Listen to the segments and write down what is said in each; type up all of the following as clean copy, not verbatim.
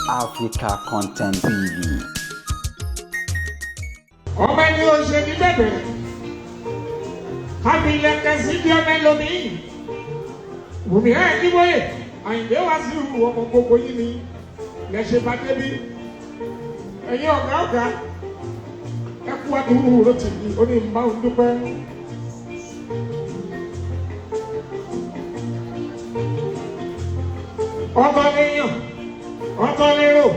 Africa Content TV. Ọmọ ẹni ó ṣe ní bẹ̀bẹ̀ kábílẹ̀kẹ̀ sí bí ọmọ ẹlòmíì Wùmí ẹ̀ níwòye Àyìndé wá sí ìhù ọmọ gbogbo yìí ni lẹ́sẹ̀ bá débi ẹ̀yin ọ̀gá ọ̀gá ẹ kú adúrú ló ti di ó ní bá òun dúpẹ́. Ọba léèyàn ọba lérò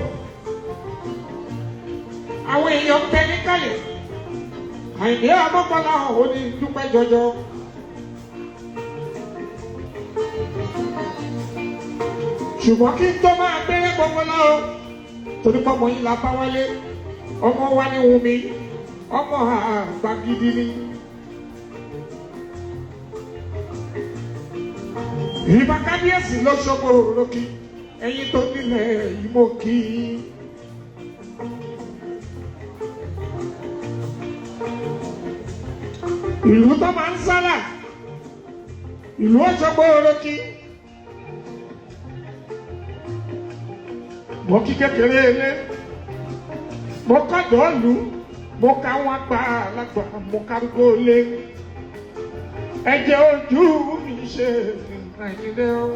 àwọn èèyàn ń bẹ níkàlẹ̀. Àyìndé Ọmọkọ́lá ò ní dúpẹ́ jọjọ. Ṣùgbọ́n kí n tó máa gbére gbogbo lọ o, torí pọ́mọ yín la bá wálé, ọmọ wa ní Wùmí, ọmọ àgbà gidi ni. Ìbá kábíyèsí lọ́sọ̀gbọ̀ òrókì, ẹ̀yin tó nílẹ̀ yìí mo kí i. Ìlú tó máa ń sálà, ìlú Òṣogbo òrókì. Mo kí kékeré ilé, mo kọ́dọ̀ lù, mo ká wọn gbà lágbà, mo kárúgbó ilé. Ẹ̀jẹ̀ ojú mi ṣe Àyìndé o.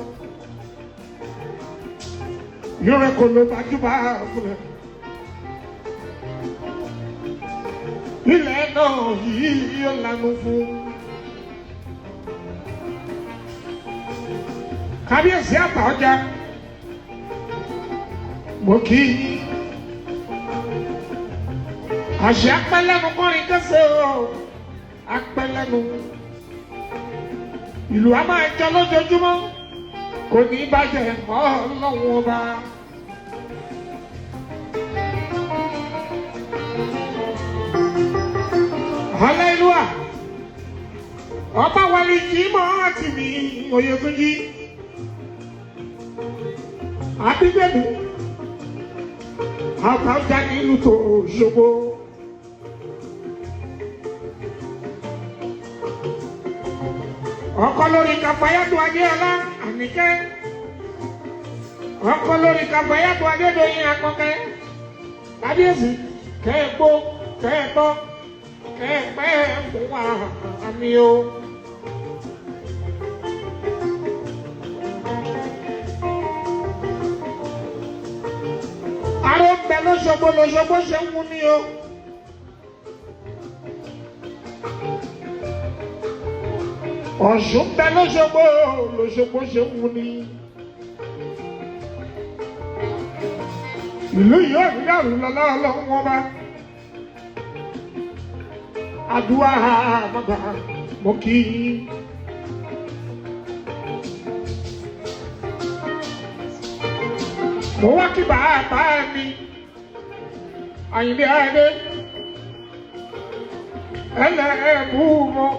Yọrẹ kò ló bàjúbà fúnlẹ̀. Ilẹ̀ náà yìí yóò lanu fún. Kábíyèsí àtà ọjà. Mo kí i. Àṣẹ apẹ́lẹ́nu kọrin kẹsẹ̀ o. Apẹ́lẹ́nu. Ìlú a máa jọ lójoojúmọ́. Kò ní bàjẹ́ Ọlọ́run ọba. Hallelujah. Ọba wàlí jí mọ́ àti mi Oyètúnjí. Àbígbẹ̀mí. Àbájá nílùú tó Òṣogbo. Ọkọ lórí Kàfáyàtò Adéọlá Àníkẹ́. Ọkọ lórí Kàfáyàtò Adédọ̀yìn Akọ́kẹ́. Kábíyèsí kẹ́ẹ̀gbó kẹ́ẹ̀tọ́ kẹ́ẹ̀pẹ́ fún wa àmì o. Aró ń bẹ lọ́sọ̀gbọ́ lọ́sọ̀gbọ́ ṣe ń wú ni o. Ọ̀ṣun ń bẹ lọ́sọ̀gbọ́ lọ́sọ̀gbọ́ ṣe ń wú ni. Ìlú yìí ò ní dàrú lọ́lá Ọlọ́run ọba. Àdúrà mọ́gbà mo kì í. Mo wá kí bàbá mi, Àyìndé Adé, ẹlẹ́ẹ̀mú mọ́.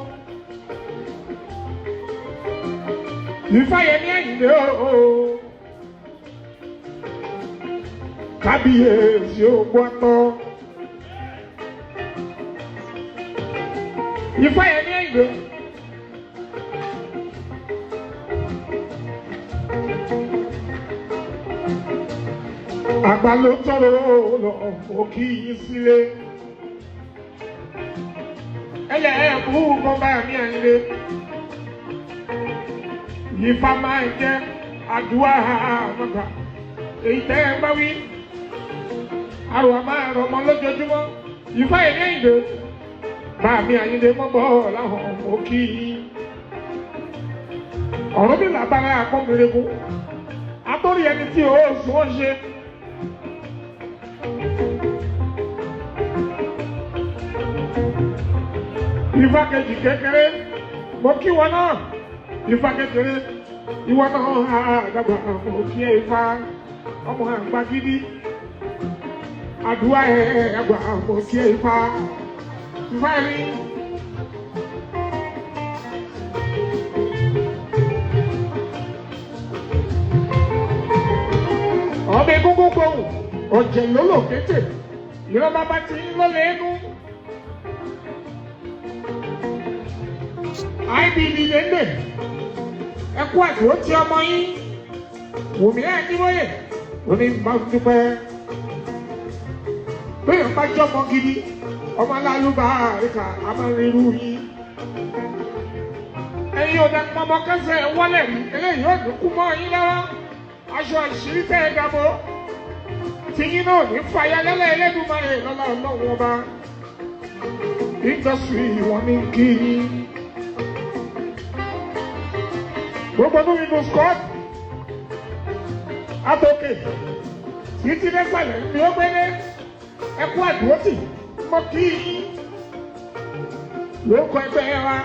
Ìfáyẹmí Àyìndé ooo. Kábíyèsí ògbó àtọ́. Ìfáyẹmí Àyìndé. Àgbà ló tọrọ lọ òkì yìí sílé. Ẹlẹ́ẹ̀kú bọ́mbà mi Àyìndé. Ifá máa ń jẹ́ àdúrà àmọ́gbà. Èyí tẹ́ ẹ bá wí. Àrò àmọ́ àrò ọmọ lójoojúmọ́. Ìfáyẹmí Àyìndé. Bá mi Àyìndé mọ́ bọ́ láwọn òkì yìí. Ọ̀rọ̀ mi làbára àkọ́mìrẹ́kù. Àtọ́rí ẹni tí ó sùn ó ṣe. Ifá kejì kékeré, mo kí wọn náà. Ifá kékeré, ìwọ náà àdàgbà mo kí ẹ ifá ọmọ àgbà gidi. Àdúrà ẹ àgbà mo kí ẹ ifá. Ifá rí. Ọmọ egungun gbòhùn, ọ̀jẹ̀ lólò kété, ìran bàbá tí ń lọ́lẹ̀ eégún. IBB lédè, ẹ kú àdúró tí ọmọ yín, Wùmí Àjíbóyè, Oní máa ń dúpẹ́. Bẹ́ẹ̀ bá jọmọ gidi, ọmọ alálùbá àríkà a máa ń rirú yín. Ẹ̀yin ò dẹ̀ pọnmọ kẹsẹ̀ wọlé rí, eléyìí ò ní kú mọ́ yín lọ́wọ́. Aṣọ àṣírí tẹ́ ẹ dàbò. Tiyín náà ní fàyà lẹ́lẹ́ Ẹlẹ́dùmarè lọ́lá Ọlọ́run ọba. Industry wọn ní kí yín. Gbogbo inú inú Scott atòkè títí dẹ́sàlẹ̀ ní ó gbélé ẹkú àdúrótì mo kí yín. Lórúkọ ẹgbẹ́ wa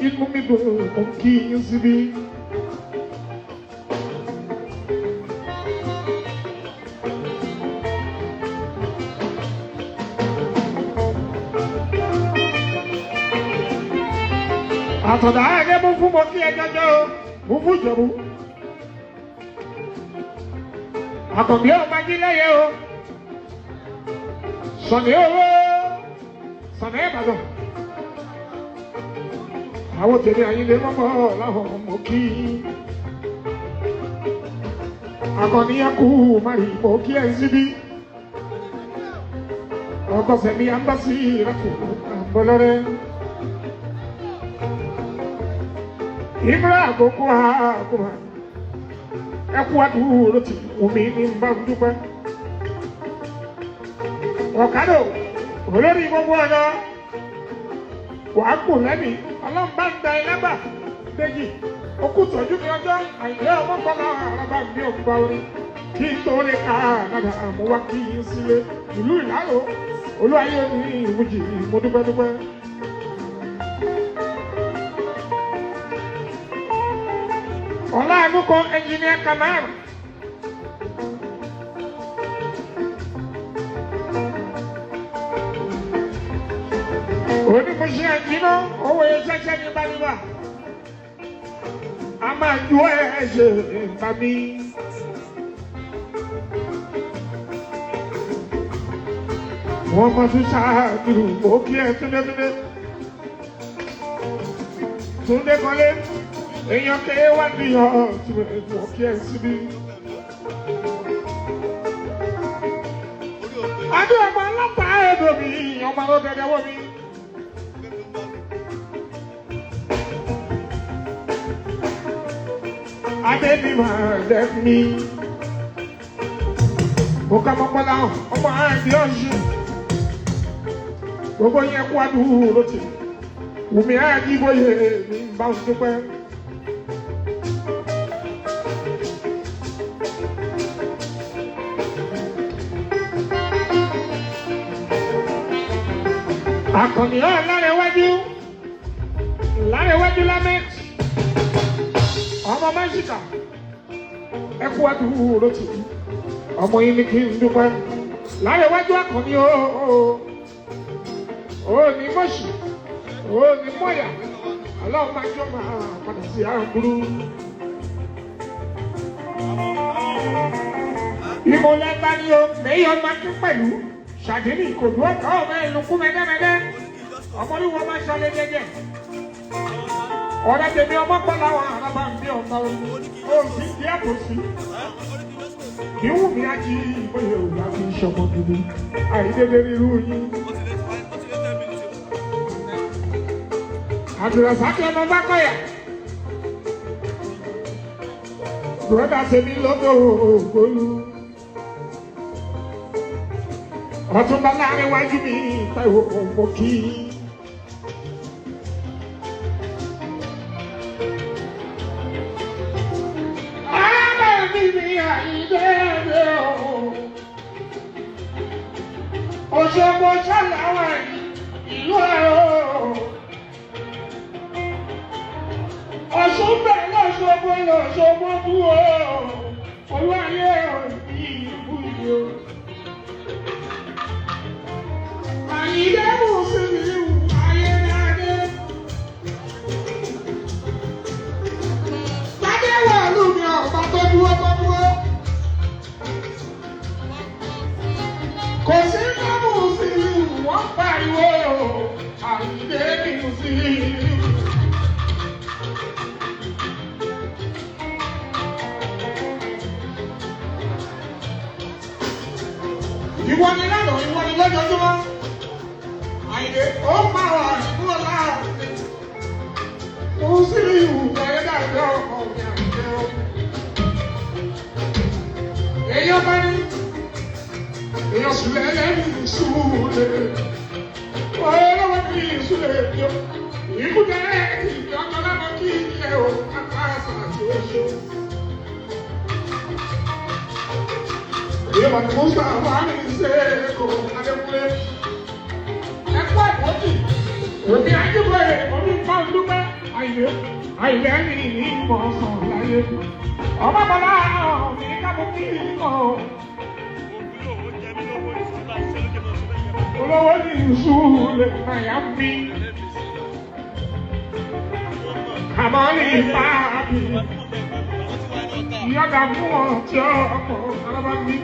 inú mi dùn mo kí yín síbí. Àtọ̀dá ẹgbẹ́ mú fún mọ kí ẹ jọjọ o, mú fún ìjẹ̀bú. Àkànbí ọmọ ajílẹ̀yẹ o. Sọ̀nì owó Sọ̀nì Ìbàdàn. Àwọn tèmi Àyìndé mọ́mọ́ láwọn ọmọ kí. Àkànní ẹkú mari mọ́ kí ẹ síbí. Ọkọ̀ sẹ̀mí ambasí ìrẹ́kù àbọ̀lọ́rẹ́. Ìmúra àkókò àkùrà. Ẹkú àdúró ti wù mí ní bá ń dúpẹ́. Ọ̀kadò olórí gbogbo ọ̀nà wàá kù lẹ́mí ọlọ́run bá ń da ẹlẹ́gbà méjì okú tọ́jú mi ọjọ́ àìlẹ́ ọmọkànlá àràbà mi ò gba orin kí n tó lè ka àgàdà àmúwá kí n sílé ìlú Ìláró olúwayé ní ìmújì mo dúpẹ́ dúpẹ́. Ọlá ànúkọ ẹnjìníà Kamal. Onímọ̀ṣẹ́ àjínà owó iṣẹ́ṣẹ́ ní báníbà. A máa ju ẹ ṣe bá mi. Wọ́n máa tún ṣáàdùrù mọ́ kí ẹ túndétúndé. Túndé kọ́lé, èèyàn kéé wá ní ọ̀tún mọ́ kí ẹ síbí. Adé ọmọ ọlọ́pàá ẹ̀dọ̀ mi, ọmọ ọlọ́dẹ̀dẹ̀ wọ̀ mi. Adé ni màá dẹ́ mi. Mo ká mọ́ pọ́lá ọmọ àìdí ọ̀ṣun. Gbogbo yẹn kú àdúró tì. Wùmí Àjíbóyè ní bá ń dúpẹ́. Àkànní ọ̀ lárẹ̀wájú lárẹ̀wájú lámẹ́x ọmọ Máṣíkà ẹ kú àdúró tì. Ọmọ yìí ní kí n dúpẹ́. Lárẹ̀wájú Àkànní ó ní mọ̀ṣì ó ní mọ̀yà ọlọ́run máa jọ máa padà sí àbúrú. Ìmọ̀lẹ́ bá ní o, mẹ́yọ̀ máa tún pẹ̀lú. Ṣàdínì kò dúró kọ́ ọmọ ìlú kú mẹ́dẹ́mẹ́dẹ́. Ọmọlúwọ máa ṣọlẹ̀ jẹjẹ. Ọ̀rẹ́ tèmi ọmọ pọ̀ láwọn àràbà ń bí ọ̀nà o sì di àbòsí. Ìwù mi á jí ìbòye òwúrọ̀ àti ìṣọmọ gidi. Àìdédé rírú yín. Àdùràsákì ọmọ Bákọ̀yà. Bùrọ́dà tèmi lọ́dọ̀ ògbólú. Ọ̀túnba láàrin wájú mi Táíwò òǹkò kí. Ààrẹ mi ni Àyìndé o. Òṣogbo ṣàlàwà ìlú ẹ̀ o. Ọ̀ṣun bẹ́ẹ̀ lọ́ṣogbo lọ́ṣogbo bú o. Olúwayé òbí ìbú yìí o. Àyìndé Mùsùlùmí ayédáadé. Gbadéwọ̀ ìlú mi ọ̀pá tó dúró tó dúró. Kò sí Mùsùlùmí wọ́n pariwo Àyìndé Mùsùlùmí. Ìwọ ni lánàá, ìwọ ni lójoojúmọ́. Àyìndé, ó máa wà nínú ọlá mi. Mo sì rí ìwù ayédáadé ọkọ mi àyìndé o. Èèyàn bá ní, èèyàn sùlẹ̀ lẹ́nu ìsúlẹ̀. Olówó ní ìsúlẹ̀ yó. Ìkúdẹ́ ìjọba lọ́mọ kí ilé o, àtàrà àti oṣù. Ìyẹ̀wò ni Musa wà ní ṣe kò Adékúnlé. Ẹ̀kọ́ àìmọ́tì, òbí Ajíbọ̀yè, òbí nǹkan dúpẹ́, àyè, àyè ní ìmọ̀ ọ̀sán láyé. Ọmọ bàbá mi kábọ̀ kí nǹkan olówó ní ìṣúlẹ̀ náyà mi. Àmọ́ ní ìpáàbí, ìyọ̀dà fún ọtí ọkọ̀ alábá mi.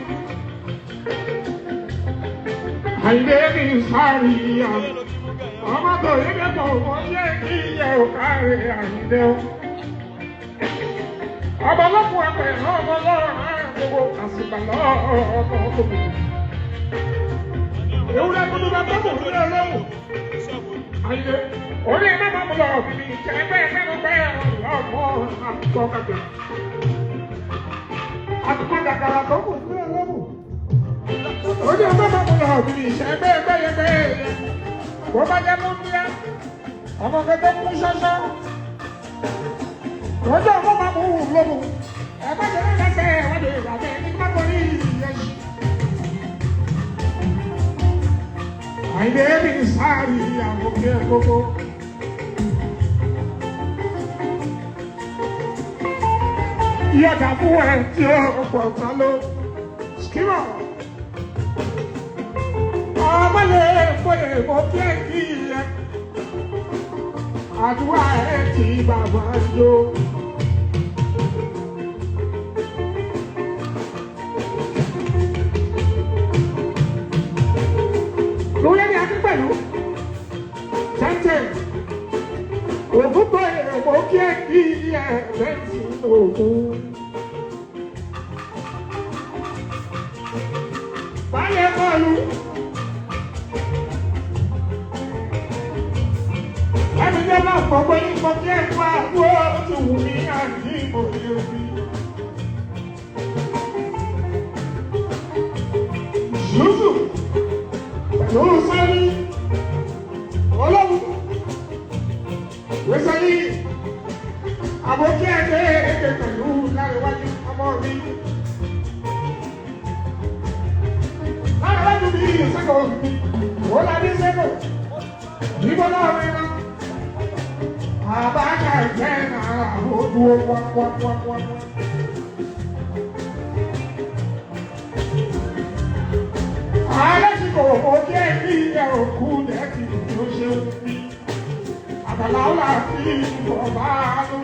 Àyìnbé mi sáré ìyá. Ọmọ tó yẹ kẹ́kọ̀ọ́ wọ́n yẹ kí ìyá ò kárí àyìnbé o. Ọmọ ọlọ́kùn ẹ̀pẹ̀ ọmọ ọlọ́run gbogbo àsìgbà lọ́ọ̀ọ́ ọkọ̀. Ewúrẹ́ kúndú bá tọ́kù ní ọlọ́run. Àyìnbé, orí ẹ̀ má má mú lọ bíbí ìjẹ́ ẹgbẹ́ ẹgbẹ́ mo bẹ́ẹ̀ ọ̀pọ̀ àtúkọ̀ kàkà. Àtúkọ̀ kàkàrà tó kù ní ọlọ́run. Orí ẹ̀ má má mú lọ bíbí ìjẹ́ ẹgbẹ́ ẹgbẹ́ ẹgbẹ́ bó bá jẹ́ mú bíá, ọmọ kẹtẹ kú ṣọ́ṣọ́. Lọ́jọ́ ọmọ máa mú wù lóru. Ẹgbẹ́ jẹ́ lẹ́sẹ̀ wọ́n lè rà bẹ́ẹ̀ ní má torí ìyẹn ṣí. Àyìnbé mi sáré àmókè gbogbo. Yọ̀dà fún ẹ tí ó pọ̀ tán ló. Skimọ̀. Ọmọ lè pè mọ́ kí ẹ kí ẹ. Àdúrà ẹ ti bàbá yó. Lóyè ní akí pẹ̀lú. Tẹ́ntẹ́n. Ògùn pè mọ́ kí ẹ kí ẹ bẹ́ẹ̀ ògùn. Báyẹ̀ bọ́ọ̀lù. Ẹni jẹ́ máa fọwọ́ yín kọ kí ẹ kó àgbo ti wù mí àti ìmòye òbí. Ṣùṣù pẹ̀lú sẹ́rí ọlọ́run wẹ́sẹ̀lì àbókí ẹgbẹ́ ẹgbẹ́ pẹ̀lú láríwájú ọmọ mi. Láríwájú mi sẹ́kọ̀ọ́ mi, wọ́n lábí sẹ́kọ̀ọ́, níbo náà mi náà. Àbájá ìfẹ́ náà ó dúró wá wá wá wá. Alẹ́sìkò òkè ní ilẹ̀ òkú lẹ́kì ló ṣe ń bí. Àbàlá ọ̀la fi ìbọn bá a lọ.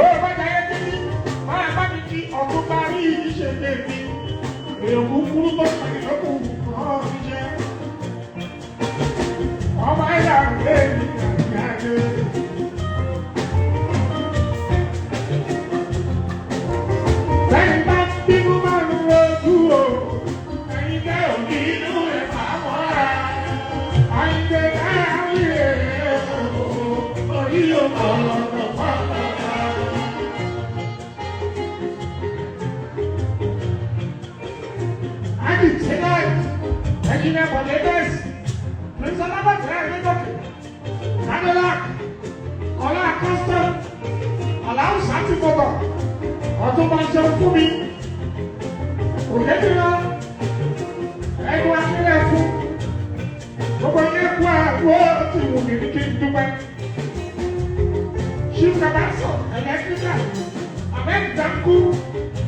Ó bá jayé títí, máa bá mi kí ọ̀tún bá rí ìṣe tèmi. Èèyàn kúkúrú tó pàdé lókùn kan mi jẹ́. Ọmọ ẹ̀yà lèmi àti àjẹ́. Lẹ́yìn bá bínú máa ń rojú o, ẹ̀yin jẹ́ òbí inú ẹ̀ máa mọ́ra. Àyìndé láàrin ẹ̀ orí ọmọ ọ̀nà pàápàá. Andy Taylor, Engineer for Lagos, Prince Olabode Adegoke, Cadillac, Ọlá Custom, Aláùsá ti bọ̀bọ̀, Ọ̀túnba ṣeun fún mi, Òkèdìrán, Ẹnu Akílẹ̀ fún, gbogbo yẹn kú àgbo tí wù mí ní kí n dúpẹ́. Chief Kabaso, Electrical, Ahmed Danku,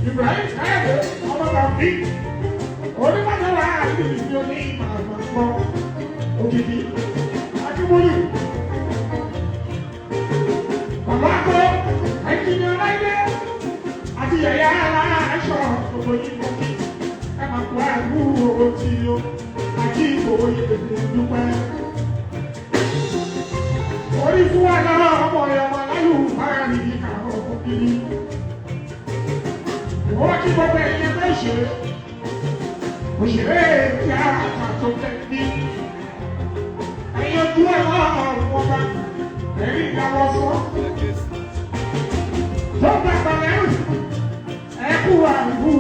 Ibrahim Káyọ̀dé, ọmọ Tàbí, onímọ̀tò wà á ní ìdí oní ìmọ̀ àgbọ̀n òkìkí, Akíbólú. Bàbá àgọ́, ẹnjìnìá Láìdé, àti yàyà aláṣọ gbogbo yìí mọ̀ kí ẹ máa kó àbúrò tí o, àti ìfòwòye èdè dúpẹ́. Orí fún wa náà ọmọ ẹ̀ ọmọ alálùfáà ní kàrọ̀ òkìkí. Wọ́n kí gbogbo ẹ̀yin ẹgbẹ́ òṣèré. Òṣèré ti ara àtò tẹ̀lé. Ẹ̀yin ojú ẹ̀ náà wọ́n bá ẹ̀rí ìdáwọ́ sọ. Tó bá balẹ̀ rù, ẹ kú àìkú